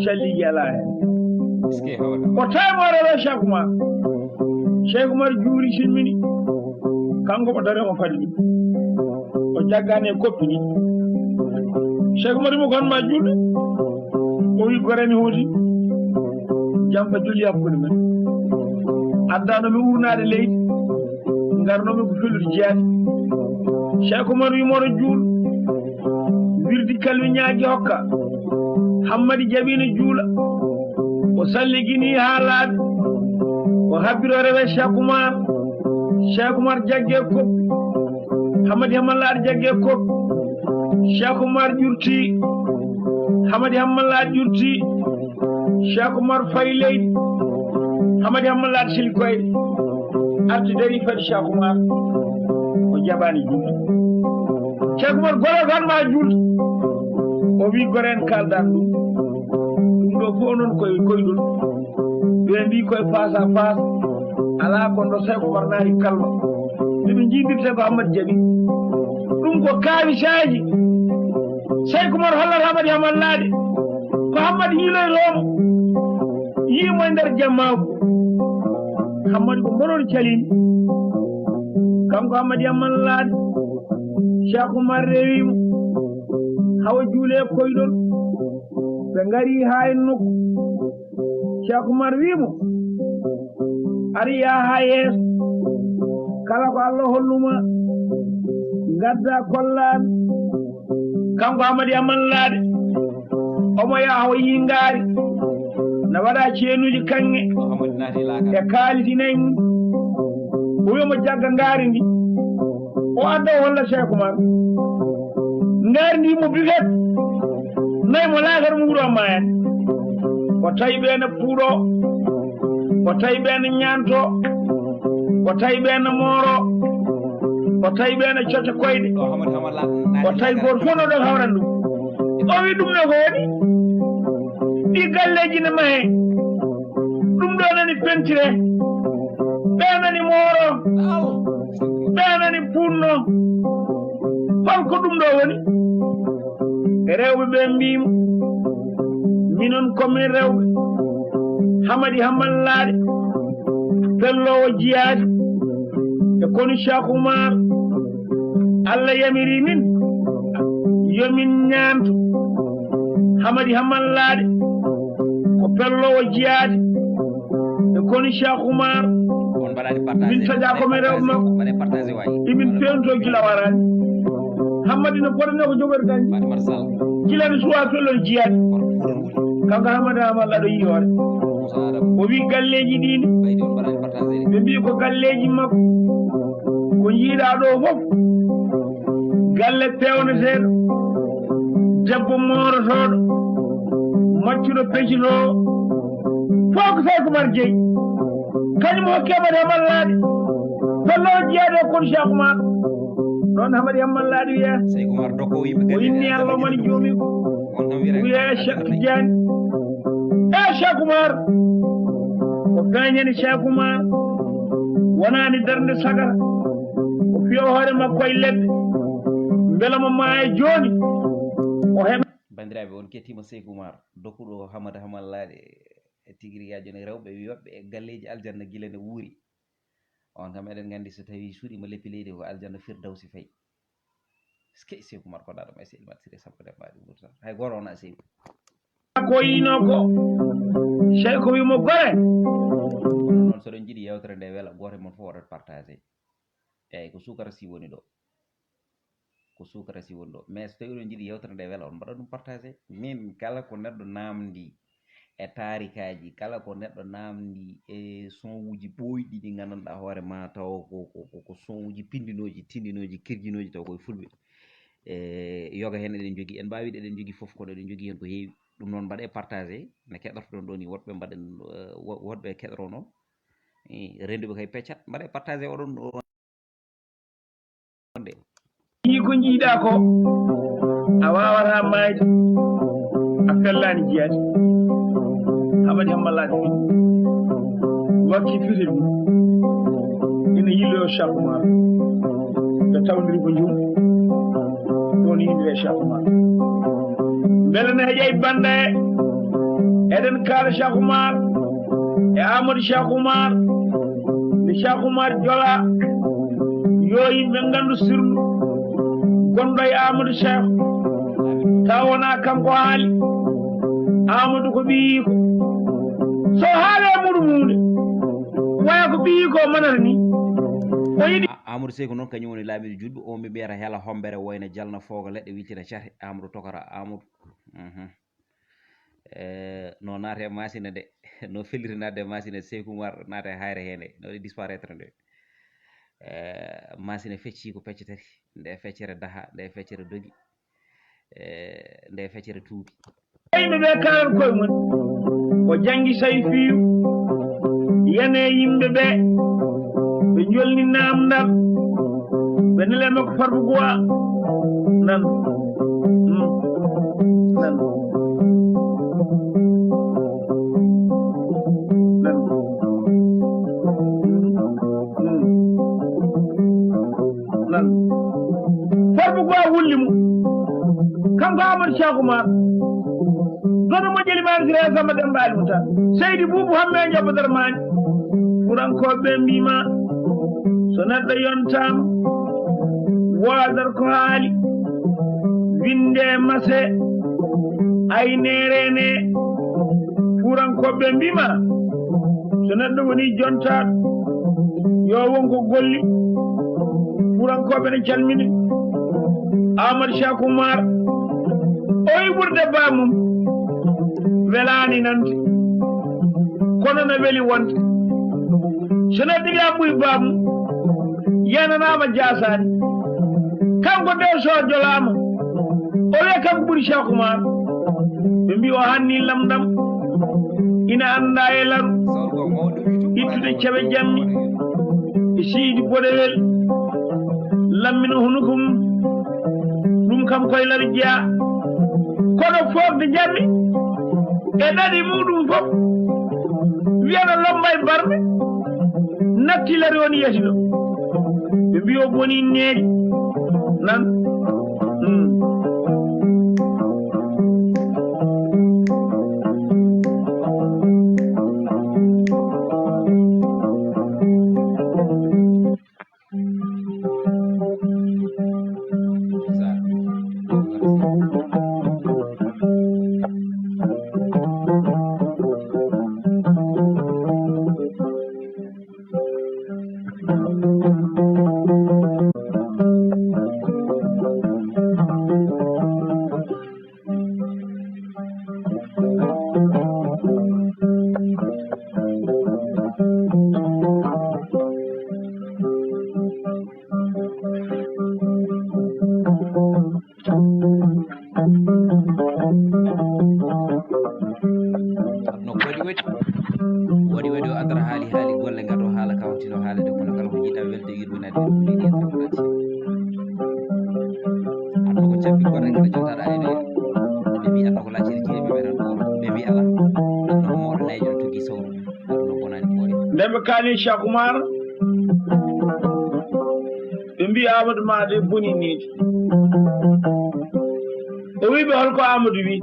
Calligi alaa heen. O tawi mo rewe Cheikh Oumar. Cheikh Oumar juuli silmini. Kanko mo dare mo fadi ɗum. O jaggani e koppi ɗi. Cheikh Oumar mo kon ma juulde. O wi gore mi hooti. Jamfa juuli hakkunde men. Addano mi urnaade leydi. Ngarno mi ko felude jeyaade. Cheikh Oumar wi moro juul. Wirdi kalwi ñaagi hokka. Hammadi jaɓiino juula. O salligini haa laaɓi. O habbiro rewe Cheikh Oumar. Cheikh Oumar jagge koppi. Hammadi Hammallaaɗe jagge koppi. Cheikh Oumar ƴurti. Hammadi Hammallaaɗe ƴurti. Cheikh Oumar fayi leydi. Hammadi Hammallaaɗe sili koyɗe. Arti dari fadi Cheikh Oumar. O jaɓaani juulde. Cheikh Oumar gore kan ma juulde. O wi gore en kaldan ɗum. Ɗum ɗo fof noon koye koyɗol. Ɓe mbi koye face à face. Alaa ko ɗo Cheikh Oumar naati kalma. Nde ɓe njiidirte ko Hammadi jaɓi. Ɗum ko kaawisaaji. Cheikh Oumar hollata Hammadi Hammallaaɗe. Ko Hammadi yiiloytoomo. Yiimo e nder jammaagu. Hammadi ko mboɗon calimi. Kanko Hammadi Hammallaaɗe. Cheikh Oumar rewimo. Hawa juule koyɗol. Ɓe ngari haa e nokku. Cheikh Oumar wii mo, ari yaa haa yeeso. Kala ko Allah holluma, ngadda kollaa mi. Kanko Hammadi Hammallaaɗe, omo yaha o yii ngaari. Na waɗa ceenuuji kaŋŋe. E kaaliti nayi mum. O wi omo jagga ngaari ndi. O adda o holla Cheikh Oumar. Ngaari ndi mo bifet. Nayi mo laakar mo wuro ma en. O tawi ɓe na puuɗo. O tawi ɓe na ñaanto. O tawi ɓe na mooro. O tawi ɓe na cota koyɗe. O tawi gooto fof no ɗo hawran ɗum. O wi ɗum no ko woni. Ɗi galleeji ne mahe. Ɗum ɗo nani pentire. Ɓe nani mooro. Ɓe nani punno. Holko ɗum ɗo woni? Rewɓe ɓe mbiimo, minon ko min rewɓe. Hammadi Hammallaaɗe, pelloowo jiyaade. E konu Cheikh Oumar, Allah yamiri min, yo min ñaantu. Hammadi Hammallaaɗe, ko pelloowo jiyaade. E konu Cheikh Oumar, min taƴa ko min rewɓe makko. Imin pewto gila waraani. Hammadi no fotani ko jogori dañde. Gila no suwa pellol jiyaade. Kanko Hammadi Hammallaaɗe yiyoore. O wi galleeji ɗi ne. Ɓe mbi ko galleeji makko. Ko jiiɗa ɗo fof. Galle pewneteeɗo. Debbo moorotooɗo. Maccuɗo pecitoowo. Fof ko Cheikh Oumar Jeeyi. Kañum hokki Hammadi Hammallaaɗe. Pello jiyaade o kon Cheikh Oumar. Ɗon Hammadi Hammallaaɗe wiya. O inni Allah mani joomi ko. Wiya Cheikh Tidiane. E Cheikh Oumar. Ko feeñani Cheikh Oumar. Wonaani darnde sagara. O fiyo hoore makko e leɗɗe. Mbela mo maaya jooni. O heɓa. Banndiraaɓe, on kettiima Cheikh Oumar, dokkuɗo Hammadi Hammallaaɗe e tigi rigi haa jooni rewɓe wiyoɓe e galleeji aljanna gila ne wuuri. On kam eɗen nganndi so tawii suuɗiima leppi leydi ko aljanna Firdawsi fayi. Ske Seeku Umar ko daɗo may seydi mat sire sappo de mbaɗi wurta. Hay goro wona Seeku. Ko yino ko. Sey ko wimo gore. Noon so ɗon jiɗi yewtere nde wela, gooto e mon fof waɗat partagé. Eyyi, ko suukara si woni ɗo. Ko suukara si woni ɗo. Mais so tawi oɗon jiɗi yewtere nde wela, on mbaɗa ɗum partagé. Min kala ko neɗɗo namdi e taarikaaji, kala ko neɗɗo namdi e son uji ɓooyɗi ɗi nganndanɗaa hoore ma taw ko, ko, ko, ko son uji pindinooji, tindinooji, kirjinooji taw koye fulɓe. E yoga heen eɗen njogii, en mbaawi eɗen njogii fof, kono eɗen njogii heen ko heewi. Ɗum noon mbaɗee partagé, no keɗotoɗon ɗo ni, woɗɓe mbaɗen, eh, wo-, woɗɓe keɗoto noon. Eh, rennduɓe kay peccat, mbaɗee partagé oɗon ɗo. Ɗi ko jiiɗa ko a wawata mayde, a fellani jeyaade. Amadi Hammalaade fi wakki fite ɗum ina yillo Cheikh Oumar. Ɓe tawdiri ko jum ɗon yimɓe Cheikh Oumar. Mbele ne heƴay bande eɗen kaala Cheikh Oumar e Amadou Cheikh Oumar. Nde Cheikh Oumar jola yo yimɓe nganndu sirlu gonɗo e Amadou Cheikh, taw wona kanko haali. Amadou ko ɓiyiiko, so haali e muɗum hunde waya ko ɓiyiiko manata ni. O yiɗi A- Amadou Seyko noon kañum woni laamiiɗo juutɓe o, mi ɓeyata hela hombere wayna jalna fooga leɗɗe wiltina cate. Amadou tokora Amadou. Mhm. Eh, no naate masina de, no felliti naatde masina, Seyku Umar naate hayre hene no waɗi disparaître nde. Eh, masina fecci ko pecce tati, nde feccere daha, nde feccere dogi, eh, nde feccere tuubi. Yimɓe ɓe kalan koye mum o jangi say fiyu, yane yimɓe ɓe ɓe jolni namdal. Ɓe nele makko farbuguwa nan. Mm. Nan. Nan. Mm. Nan. Farbuguwa wulli mo. Kanko Amadou Cheikh Oumar. Gono mo jeli mansire sama dembali muta. Seydi Buubu Hamme Jabba Darmani. Furankoɓe mbima so neɗɗo yontama, woodata ko haali, winde mase, aynerene. Furankoɓe mbima so neɗɗo woni jontaɗo, yo won ko golli. Furankoɓe ne calmini Amadou Cheikh Oumar. O yi ɓurde bamum welani nande, kono no weli wonde. So neɗɗo wiya ɓuy bamum, yenanama jasani. Kanko de so jolama, o wiya kanko ɓuri Cheikh Oumar. Ɓe mbi o hanni lamdam ina anda e laru ittude cewe jammi e siydi boɗewel. Lammina hunuko mum. Ɗum kam koye laru jeya. Kono fofde jammi e ɗaɗi muɗum fof wiyana lomba e barme. Natti lari on yasi ɗo. Ɓe mbi o boni neeri nan. Mm. Aduna ko waɗi waɗi. Waɗi waɗi o adara haali haali golle ngato haala kawtino haalede kono kala ko jiɗɗa welde yurminade ɗum leydi en tan ko natti. Aduna ko cabbi goɗɗe kala jontaɗa e ɗoya. Ɓe mbi aduna ko lacciri jiiri ɓe ɓeɗan ɗoro ɓe mbi ala. Aduna ko mawɗo nayjo no tuggi sawru. Aduna bonani ɓooye. Nde ɓe kaali Cheikh Oumar, ɓe mbi Amadou ma de boni needi. O wi ɓe holko Amadou wi?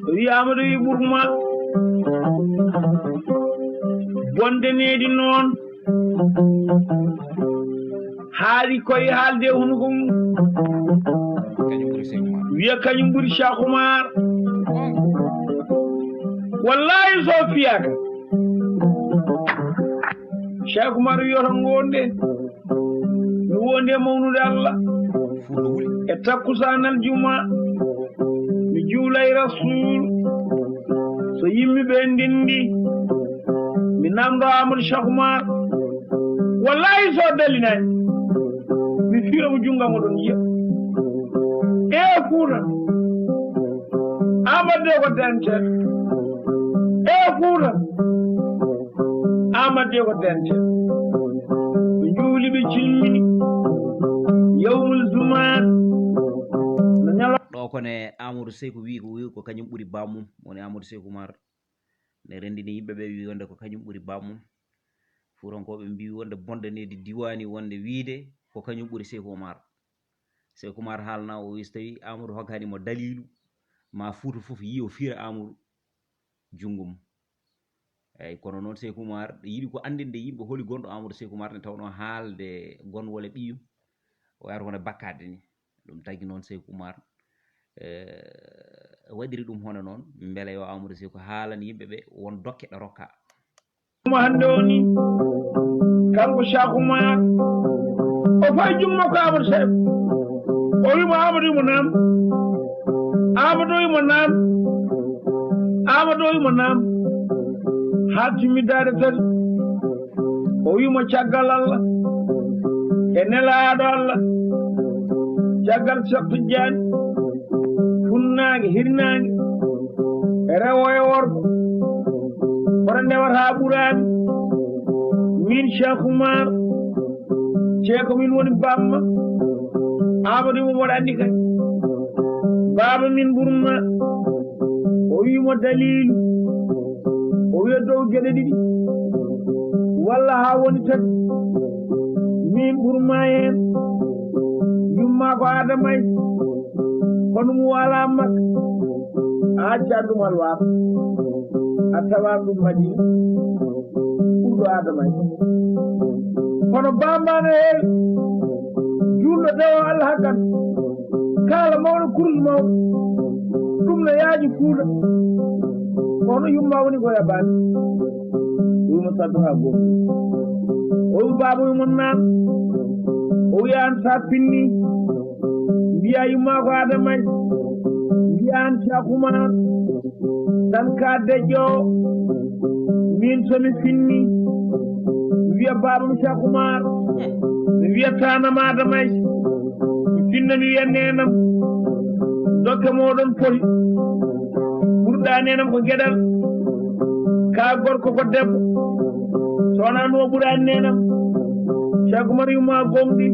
O wi Amadou wi ɓurma bonde needi noon. Haali koye haalde e hunuko mum. Kañum ɓuri Cheikh Oumar. Wiya kañum ɓuri Cheikh Oumar. Wallahi so fiyaka. Cheikh Oumar wiyata ngonde. Mi wonde mawnude Allah. Fuuta wuli. E takkusaan aljuma. Mi juulay Rasul. So yimɓe ɓe ndindi. Mi namdo Amadou Cheikh Oumar. Wallahi so dallinani. Mi fiira mo junngam oɗon yiya. E Fuuta. Amadou ko dente. E Fuuta. Amadou ko dente. Ɓe juuli ɓe cilmini. Yawmul jumaat. No ñala. Ɗo ko ne Amadou Seyku wi ko, wi ko kañum ɓuri bamum. Woni Amadou Seyku Oumar. Ne renndini yimɓe ɓe wi wonde ko kañum ɓuri bamum. Fuutankooɓe mbi wonde bondaneedi diwaani wonde wiide ko kañum ɓuri Seyku Oumar. Seyku Oumar haalna o wi so tawi Amadou hokkani mo daliilu, ma Fuuta fof yi o fiira Amadou junngo mum. Eyyi, kono noon Seyku Oumar yiɗi ko anndinde yimɓe holi gonɗo Amadou Seyku Oumar ne tawno haalde gon wole ɓiyum, o wiyata kono bakkaade ni. Ɗum tagi noon Seyku Oumar, eh, waɗiri ɗum hono noon, mbele yo Amadou Seyku haalan yimɓe ɓe won dokke ɗe rokka. Mo hannde o ni, kanko Cheikh Oumar, o fayi jumma ko Amadou Seyku. O wimo Amadou wimo naam. Amadou wimo naam. Amadou wimo naam. Haa timmidaade tati. O wimo caggal Allah e nelaaɗo Allah, caggal Cheikh Tidiane, funnaange, hirnaange, e rewo e worgo, kono ndewata ɓuraani. Min Cheikh Oumar, ceeko min woni bamma, Amadou mo mboɗo anndi kadi. Baaba min ɓurma, o wimo daliilu, o wiya dow geɗe ɗiɗi, walla haa woni tati. Min ɓurma heen, yumma ko Adama Aysa, kono mo wala Makka, a accan ɗum alwaaɓe, a tawan ɗum Madina, ɓurɗo Adama Aysa. Kono bamma no heewi, juulɗo dewo Allah haqqan, kaala mawɗo kurus mawɗo, ɗum no yaaji Fuuta, kono yumma woni ko yabaani. Wimo saddu haa gooto. O wi baaba wi mon naan. O wi aan sa pinni. Mbiya yumma ko Adama Aysa. Mbiya aan Cheikh Oumar. Tan ka dejjo. Min so mi finni. Mi wiya baaba mi Cheikh Oumar. Mi wiya tanam Adama Aysa. Mi finna mi wiya nenam. Dokke moɗon poti. Ɓurɗa nenam ko geɗal. Ka gorko ko debbo. So wonaa ɗum o ɓuraani nenam. Cheikh Oumar yumma gomɗi.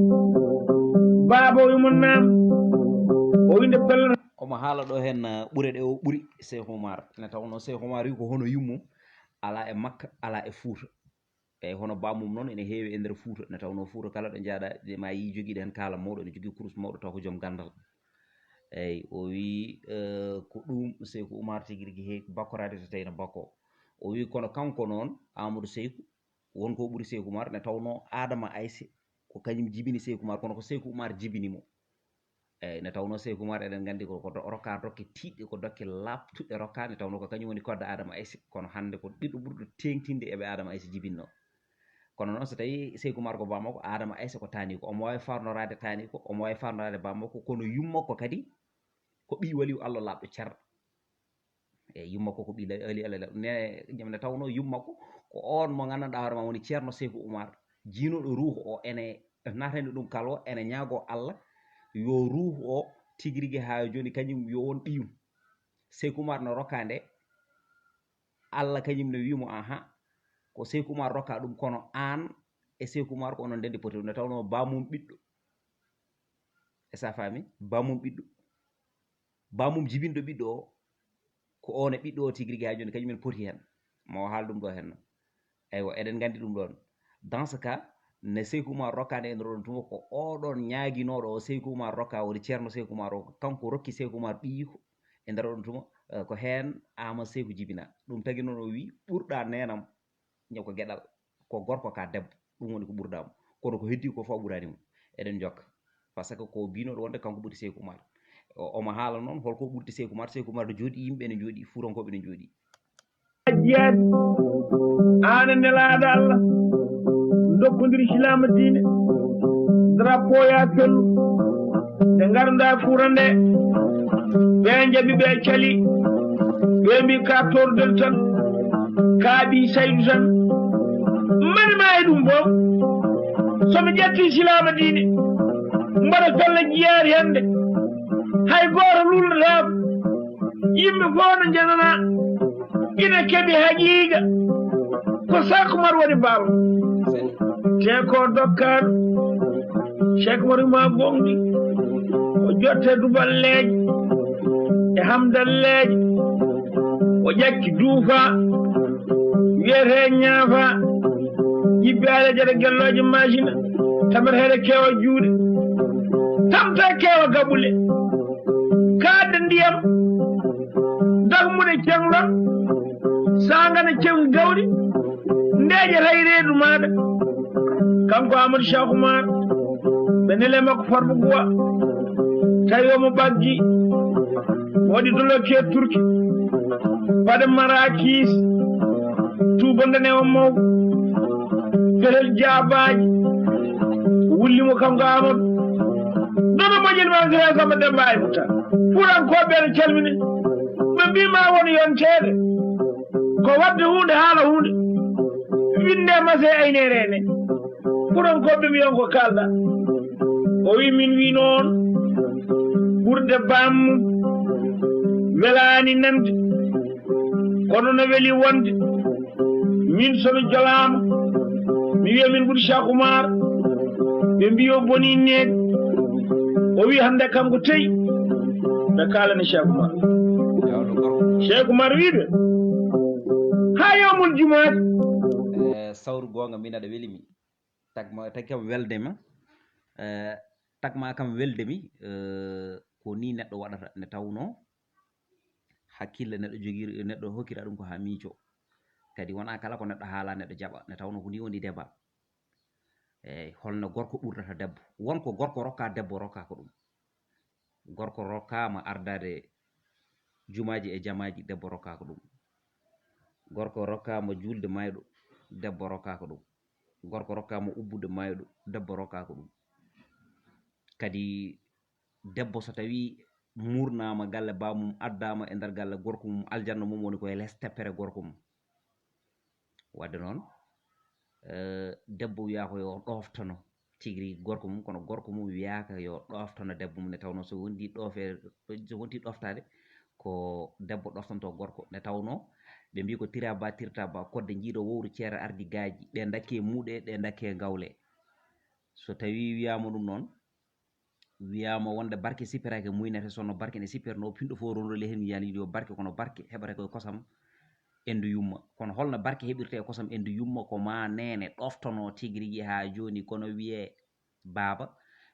Baaba o yumma naam. O winde pelle. Omo haala ɗo heen, uh, ɓure ɗe o ɓuri Cheikh Oumar. Ne tawnoo Cheikh Oumar wi ko hono yummum, alaa e Makka, alaa e Fuuta. Eyyi, hono bamum noon ene heewi e nder Fuuta. Ne tawnoo Fuuta kala ɗo njaaɗa, ma yii jogiiɗo heen kaala mawɗo, ene jogii kurus mawɗo, taw ko joom ganndal. Eyyi, o wi, eh, ko ɗum Seyku Oumar tigi rigi heewi bakkoraade so tawii no bakko. O wi kono kanko noon, Amadou Seyku, won ko ɓuri Seyku Oumar, ne tawnoo Adama Aysa ko kañum jibini Seyku Oumar, kono ko Seyku Oumar jibini mo. Eyyi, ne tawnoo Seyku Oumar eɗen nganndi ko, ko do-, rokka dokke tiiɗɗe, ko dokke laaɓtuɗe rokka, ne tawnoo ko kañum woni kodda Adama Aysa, kono hannde ko ɓiɗɗo ɓurɗo teeŋtinde e ɓe Adama Aysa jibinnoo. Kono noon so tawii Seyku Oumar ko bammakko, Adama Aysa ko taaniiko, omo waawi farnoraade taaniiko, omo waawi farnoraade bammakko, kono yummakko kadi ko ɓii waliyu Allah laaɓɗo ceerno. Eyyi, yummakko ko ɓii la-, waliyu Allah laaɓɗo. Ne, ne tawnoo yummakko ko oon mo nganndanɗaa hoore ma woni Ceerno Seyku Oumar, jiinooɗo ruuhu o, ene natani ɗum kala o, ene ñaagoo Allah yo ruuhu o tigi rigi haa jooni kañum yo won ɓiyum. Seyku Oumar no rokka nde, Allah kañum ne wi'imo, aha, ko Seyku Oumar rokka ɗum, kono aan e Seyku Oumar ko onon ndenndi poti. Ne tawnoo bamum ɓiɗɗo. Est-ce que a faami? Bamum ɓiɗɗo. Bamum jibinɗo ɓiɗɗo o, ko oon e ɓiɗɗo o tigi rigi haa jooni, kañum en poti heen. Ma o haal ɗum ɗo heen. Eywa, eɗen nganndi ɗum ɗoon. Dans ce cas, ne Seyku Oumar rokka nde e nder oɗon tuma, ko oɗon ñaaginooɗo o Seyku Oumar rokka, woni Ceerno Seyku Oumar o, kanko rokki Seyku Oumar ɓiyiiko e nder oɗon tuma, eh, ko heen Amadou Seyku jibina. Ɗum tagi noon o wi, ɓurɗa neenam, ñaw ko geɗal, ko gorko ka debbo, ɗum woni ko ɓurɗa mo. Kono ko heddi ko fof ɓuraani mo. Eɗen njokka. Parce que ko biynooɗo wonde kanko ɓuri Seyku Umar. O- omo haala noon holko ɓurti Seyku Umar. Seyku Umar no jooɗi, yimɓe ne njooɗi, fuurankoɓe ne njooɗi. Jiyaade aan e nelaaɗo Allah, ndokkondir Islaama diine, drapeau ya fellu, nde ngarndaa kura nde, ɓe njaɓi ɓe cali, ɓe mbi ka tordel tan, ka ɓi saydu tan. Mani ma e ɗum bo, so mi ƴetti Islaama diine, mbaɗa fella jiyaade hannde, hay gooto lulnataako, yimɓe fof no njanana, ina keɓi haqiiqa, ko Seyku Umar woni baaba. Te ko dokkaaɗo, Seyku Umar ma gonɗi, o jotte duballeeje e hamdalleeje, o ƴakki duufa, wiyete ñaafa, yibbi ale jata gellooje maasina, tamata heɗe keewa juuɗe, tamta keewa gaɓule, kaadda ndiyam, dagmuɗe cengɗon, sangana ceng gawɗi, ndeeƴa ray reedu maaɗa. Kanko Amadou Cheikh Oumar, ɓe nele makko Farba Guwa, tawi omo ɓaggi, waɗi doloke Turki, paɗe marakis, tuubandane o mawɗo, fetel jaabaaji, wullimo kanko Amadou. Dono moƴƴel ma Sira Samba Demba ay Mouta. Fuurankoɓe ene calmini. Ɓe mbima won yonteede. Ko wadde huunde haala huunde. Winde mase aynere ene. Fuurankoɓe mbi on ko kalɗa. O wi min wi noon. Ɓurde bammum. Welani nande. Kono no weli wonde. Min somi jolaama, mi wiya min ɓuri Cheikh Oumar, ɓe mbi o boni neeɗi. O wi hannde kanko teyi, ɓe kaalani Cheikh Oumar. Cheikh Oumar wi ɓe, haa yawmul jumaati. Eh, sawru goonga min aɗa weli mi. Tagma, tagi kam welde ma. Eh, tagma kam welde mi. Eh, ko ni neɗɗo waɗata nde tawno hakkille neɗɗo jogiri, neɗɗo hokkira ɗum ko haa miijo. Kadi wona kala ko neɗɗo haala neɗɗo jaɓa, nde tawno ko ni woni débat. Eyyi, holno gorko ɓurdata debbo? Won ko gorko rokka debbo, rokka ko ɗum. Gorko rokkama ardade jumaaji e jamaaji, debbo rokka ko ɗum. Gorko rokkama julde mayɗo, debbo rokka ko ɗum. Gorko rokkama ubbude mayɗo, debbo rokka ko ɗum. Kadi debbo so tawi murnama galle bamum, addama e nder galle gorko mum, aljanna mum woni koye les teppere gorko mum. Wadde noon, eh, debbo wiya ko yo ɗoftono tigi rigi gorko mum, kono gorko mum wiyaka yo ɗoftono debbo mum, nde tawno so wondi ɗofe, so wonti ɗoftade ko debbo ɗoftonto gorko. Nde tawno ɓe mbi ko tira ba tirta ba, kodde jiiɗo wowru ceera ardi gaaji, ɗe dakke muuɗe, ɗe dakke gawle. So tawi wiyama ɗum noon, wiyama wonde barke sippirake muynete, sonno barke ne sippirno pinɗo fof rondole hen wiyani yo barke, kono barke heɓata koye kosam endu yumma. Kono holno barke heɓirte e kosam endu yumma? Ko ma nene ɗoftono tigi rigi ha joni, kono wiye baaba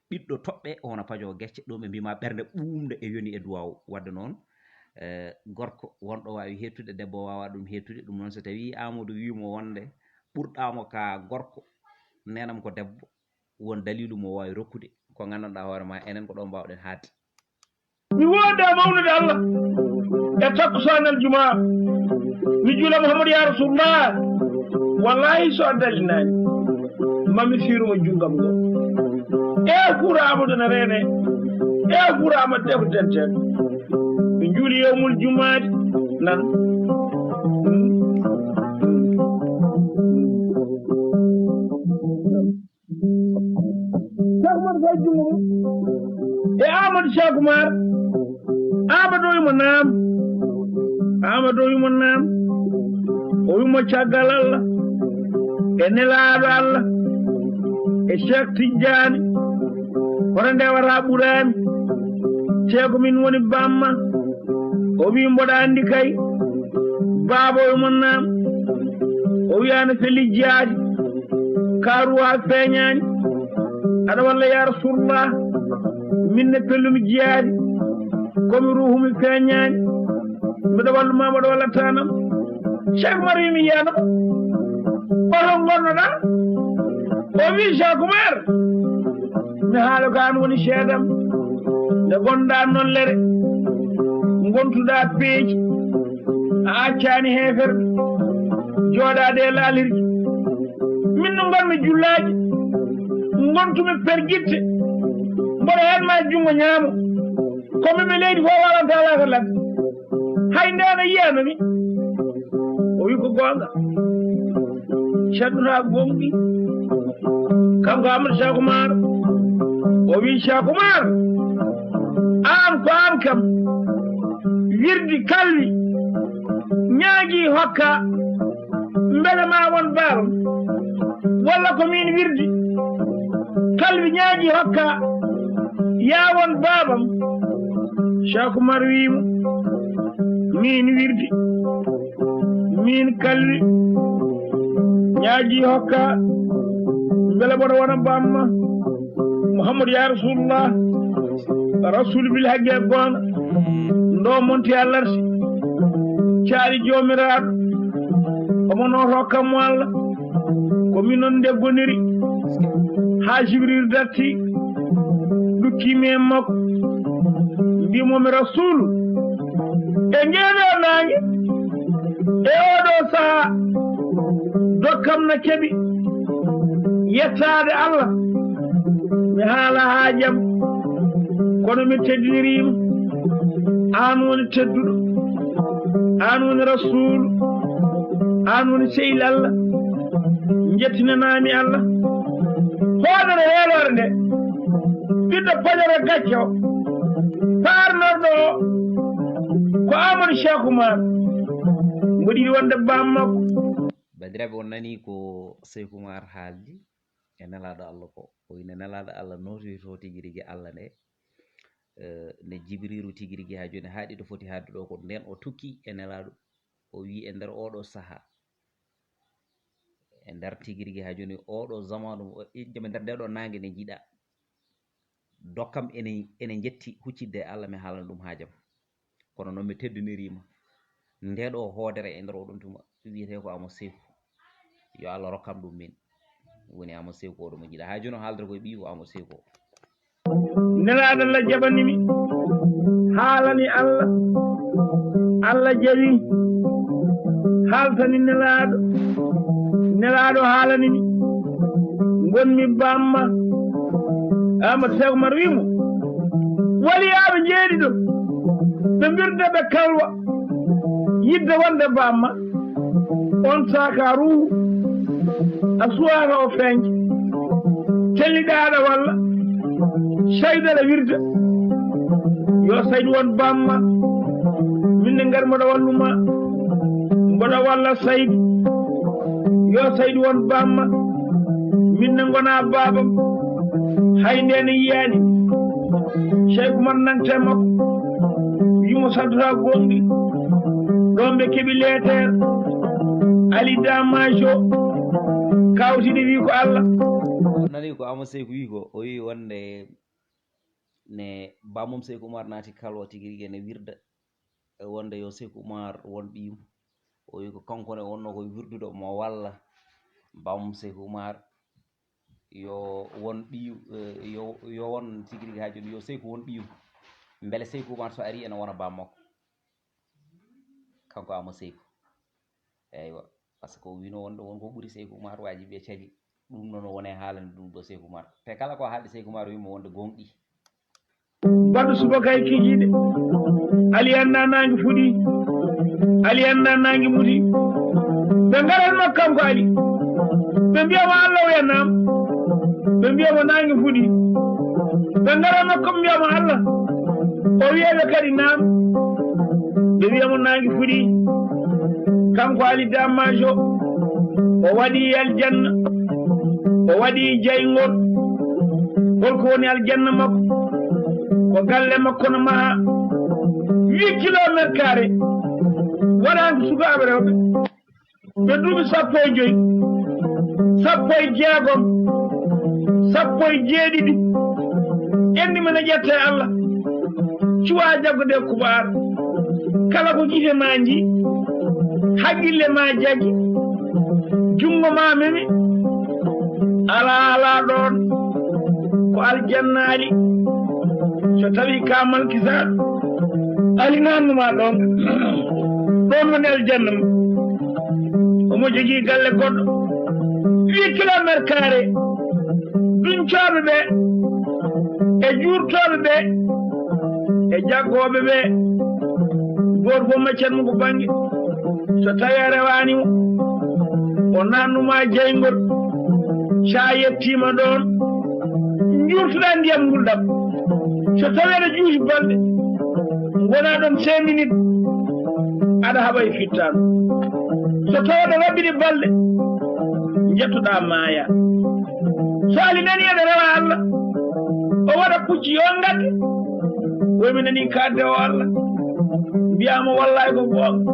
ɓiɗɗo toɓɓe hono pajo gecce, ɗum ɓe mbima ɓernde ɓuumde e yoni e duwaw. Wadde noon, eh, gorko wonɗo wawi hettude, debbo wawa ɗum hettude. Ɗum noon so tawi Amadou wimo wonde ɓurɗamo ka gorko, nenam ko debbo, won dalilu mo wawi rokkude ko gandanɗa hoore ma, enen ko ɗo mbawɗen haadde. Mi wooda mawnude Allah e takkusanal juma, mi juula Muhammadu ya Rasulullah. Wallahi so a dalinaani, mami fiiruma jungam ngo. E fuura Amadou na reene, e fuura Amadou deko denten. Mi juuli yawmul jumaati nan. Cheikh Oumar Faye jungo mum e Amadou Cheikh Oumar. Amadou o wimo naam. Amadou o wimo naam. O wimo caggal Allah e nelaaɗo Allah e Cheikh Tidiane, hoto nde wata ɓuraami. Te ko min woni bamma. O wi mboɗa anndi kay. Baaba o wimo naam. O wi ana feli jiyaadi. Kaaruwa feeñaani. Aɗa walla ya Rasulullah. Min ne pellumi jiyaadi. Komi ruuhu mi feeñaani. Mbiɗa walluma mboɗo wallatanam. Cheikh Oumar wi mi yiyanam. Oto gonnoɗa? O wi Cheikh Oumar. Mi haala ko an woni seedam. Nde ngonɗaa noon lere, ngontuɗaa peeji, a accaani heeferɓe, jooɗaade e laalirde. Min no ngonmi jullaaji, ngontumi pergitte, mboɗo heen ma junngo ñaamo. Ko mi mi leydi fof wawanta laata ladde. Hay nde ana yiyana mi. O wi ko goonga. Cadduɗaa gonɗi. Kanko Amadou Cheikh Oumar. O wi Cheikh Oumar. Aan ko aan kam. Wirdi kalwi. Ñaagi hokka. Mbele ma won baabam. Walla ko min wirdi. Kalwi ñaagi hokka. Yaa won baabam. Cheikh Oumar wi mo. Min wirdi. Min kalwi. Ñaagi hokka. Mbele mboɗo wona bamma. Muhammadu ya Rasulullah. Rasul bil haqqi e goonga. Ndo monti alarsi. Caali joomiraaɗo. Omo noon hokka mo Allah. Ko min noon nde goniri. Haa Jibril darti. Dukkimi e makko. Mbimo mi Rasulu. E ngeɗo naange. E oɗo saha. Dokkam na keɓi. Yettaade Allah. Mi haala haajam. Kono mi teddiniriima. Aan woni tedduɗo. Aan woni Rasuulu. Aan woni sehil Allah. Njettinanaami Allah. Hoodere weeloore nde. Ɓiɗɗo Pajoro gacce o. Paarnorɗo o. Ko Amadou Cheikh Oumar. Mboɗo yiɗi wonde baam makko. Bandiraɓe, on nani ko Seyku Umar haaldi e Nelaaɗo Allah ko. O wi Nelaaɗo Allah notoyto tigi rigi Allah nde, eh, nde Jibriiru tigi rigi haa jooni haaɗi ɗo foti haaɗde ɗo ko nden o tokki e Nelaaɗo. O wi e nder oɗo saha, e nder tigi rigi haa jooni oɗo zamanu, o, e, e nder nde ɗo naange nde jiiɗa. Dokkam ene, ene njetti huccitde e Allah, mi haalana ɗum haajam. Kono noon mi teddiniriima. Nde ɗo hoodere e nder oɗon tuma wiyetee ko Amadou Seyku. Yo Allah rokkam ɗum min. Woni Amadou Seyku oɗo mo jiiɗa. Haa jooni o haaldata koye ɓiyi ko Amadou Seyku o. Nelaaɗo Allah jaɓani mi. Haalani Allah. Allah jaɓi. Haaltani Nelaaɗo. Nelaaɗo haalani mi. Ngonmi bamma. Amadou Seyku Umar wi mo. Waliyaaɓe njeeɗiɗo. Ɓe mbirda ɓe kalwa. Yidde wonde bamma. On saaka ruuhu. A suwaaka o feeñde. Telliɗaaɗo walla. Saydu aɗa wirda. Yo Saydu won bamma. Min ne ngar mboɗo walluma. Mboɗo walla Saydu. Yo Saydu won bamma. Min ne ngona babam. Hay nde ne yiyani. Cheikh Umar nante makko. Wimo saddata gonɗi. Ɗon ɓe keɓi leeter. Ali Damajo. Kawtini wi ko Allah. Nani ko Amadou Seyku wi ko. O wi wonde ne bamum Seyku Umar naati kalwa tigi rigi ene wirda. E wonde yo Seyku Umar won ɓiyum. O wi ko kanko ne wonno ko wirduɗo mo walla bamum Seyku Umar yo won ɓiyu, eh, yo, yo won tigi rigi haa jooni yo Seyku won ɓiyum. Mbele Seyku Umar so ari ene wona bam makko. Kanko Amadou Seyku. Eywa. Par ce que o wino wonɗo won ko ɓuri Seyku Umar waaji ɓe cali. Ɗum noon o wone haalande ɗum ɗo Seyku Umar. Te kala ko haalde Seyku Umar wimo wonde gonɗi. Baɗɗo subaka e kikiiɗe. Ali annda naange fuɗi. Ali annda naange muti. Ɓe ngaran makko kanko Ali. Ɓe mbiya mo Allah o wiya naam. Ɓe mbiya mo naange fuɗi. Ɓe ngaran makko ɓe mbiya mo Allah. O wiya ɓe kadi naam. Ɓe wiya mo naange fuɗi. Kanko Ali Damajo. O waɗi aljanna. O waɗi jayngol. Holko woni aljanna makko? Ko galle makko no maha. Huit kilomètres carrés. Waɗaango sukaaɓe rewɓe. Ɓe duuɓi sappo e joyi, sappo e jeegom, sappo e jeeɗiɗi. Enɗi men a ƴetta e Allah. Cuwa jaggude e kubaar. Kala ko gite ma nji, haqqille ma jagi, junngo ma memi. Alaa, alaa ɗoon. Ko aljannaali. So tawi ka malkisaaɗo, ali nannu ma ɗon. Ɗon woni aljanna ma. Omo jogii galle goɗɗo. Huit kilomètres carré. Duncooɓe ɓe, e juurtooɓe ɓe, e jaggooɓe ɓe, gooto fof maccat mo ko bannge. So tawi a rewaani mo, o nannu ma jeyngol. So a yettiima ɗon, njuurtoɗaa ndiyam ngulɗam. So tawi aɗa juuti balɗe, ngona ɗon cinq minutes, aɗa haɓa e fittaandu. So tawi aɗa raɓɓiɗi balɗe, njettoɗaa maaya. So ali nani aɗa rewa Allah, o waɗa pucci yo ngadde. Woy mi nani kadde o Allah. Mbiyaama wallahi ko goonga.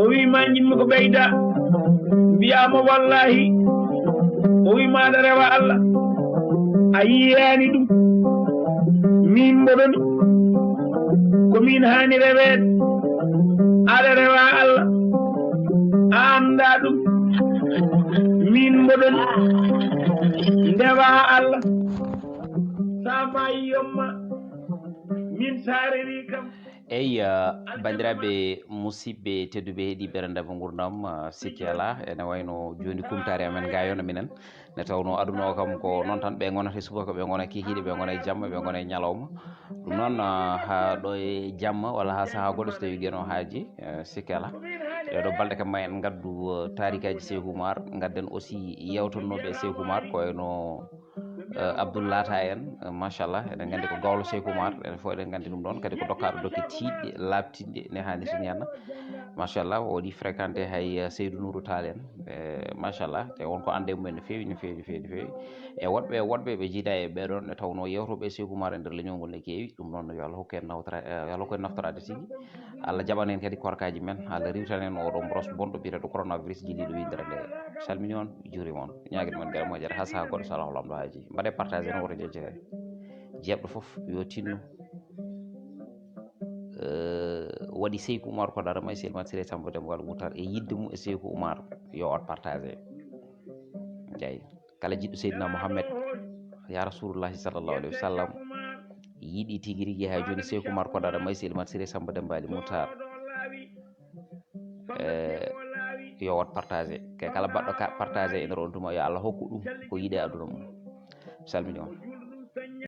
O wi ma njiɗmi ko ɓeyda. Mbiyaama wallahi. O wi ma aɗa rewa Allah. A yiyaani ɗum. Min mboɗoni. Ko min haani reweede. Aɗa rewa Allah. A anndaa ɗum. Min mboɗoni. Ndewa Allah. Sa maayi yomma. Min sa rewi kam. Eyi, ah, banndiraaɓe musidɓe tedduɓe heɗiiɓe Renda Ba Nguurndam, ah, sikki alaa, ene wayno jooni kumtaare amen ngaayono minen. Nde tawnoo aduna o kam ko noon tan, ɓe ngonata e subaka, ɓe ngona kikiiɗe, ɓe ngona e jamma, ɓe ngona e ñalawma. Ɗum noon, ah, haa ɗo e jamma walla haa sahaa goɗɗo so tawii Geno haaji, eh, sikki alaa. Ɗee ɗoo balɗe kam ma en ngaddu, eh, taarikaaji Seyku Umar, ngadden aussi yeewtannooɓe e Seyku Umar, ko wayno eh, Abdoul Lata en, eh, machallah, eɗen nganndi ko gawlo Seyku Umar, enen fof eɗen nganndi ɗum ɗoon, kadi ko dokkaaɗo dokke tiiɗɗe, laaɓtinɗe, ne haanirta ni henna. Machallah, o waɗi fréquenté hay, eh, Seydou Nourou Tall en, eh, machallah, te won ko annde e mumen no feewi, no feewi, no feewi, no feewi. E woɗɓe, woɗɓe ɓe jiida e ɓee ɗoon, nde tawnoo yeewtooɓe e Seyku Umar e nder leñol ngol ne keewi, ɗum noon yo Allah hokku en nawtora-, eh, yo Allah hokku en naftoraade tigi. Allah jaɓan en kadi korkaaji men, Allah riiwtan en oo ɗoo mboros bonɗo biyeteeɗo coronavirus jilliiɗo winndere nde. Salmini on, juurima on, ñaagir mon gere moƴƴere haa sahaa goɗɗo, so Allah hokku lamɗo haaji. Mbaɗe partagé no woto jeccere. Jeeɓɗo fof yo tinno, eh, waɗi Seyku Umar ko dara may Seydi Mat Siré Samba Demba Wal Moutar e yiɗde mum e Seyku Umar, yo waɗ partagé. Jeyi. Kala jiɗɗo Seydina Mohamed, ya Rasulullahi sallallahu alayhi wa sallam, yiɗi tigi rigi hay jooni Seyku Umar ko dara may Seydi Mat Siré Samba Demba Wal Moutar. Eh, yo waɗ partagé. Kay kala baɗɗo ka partagé ene ron tuma, yo Allah hokku ɗum ko yiɗi e aduna mum. Mi salmini on.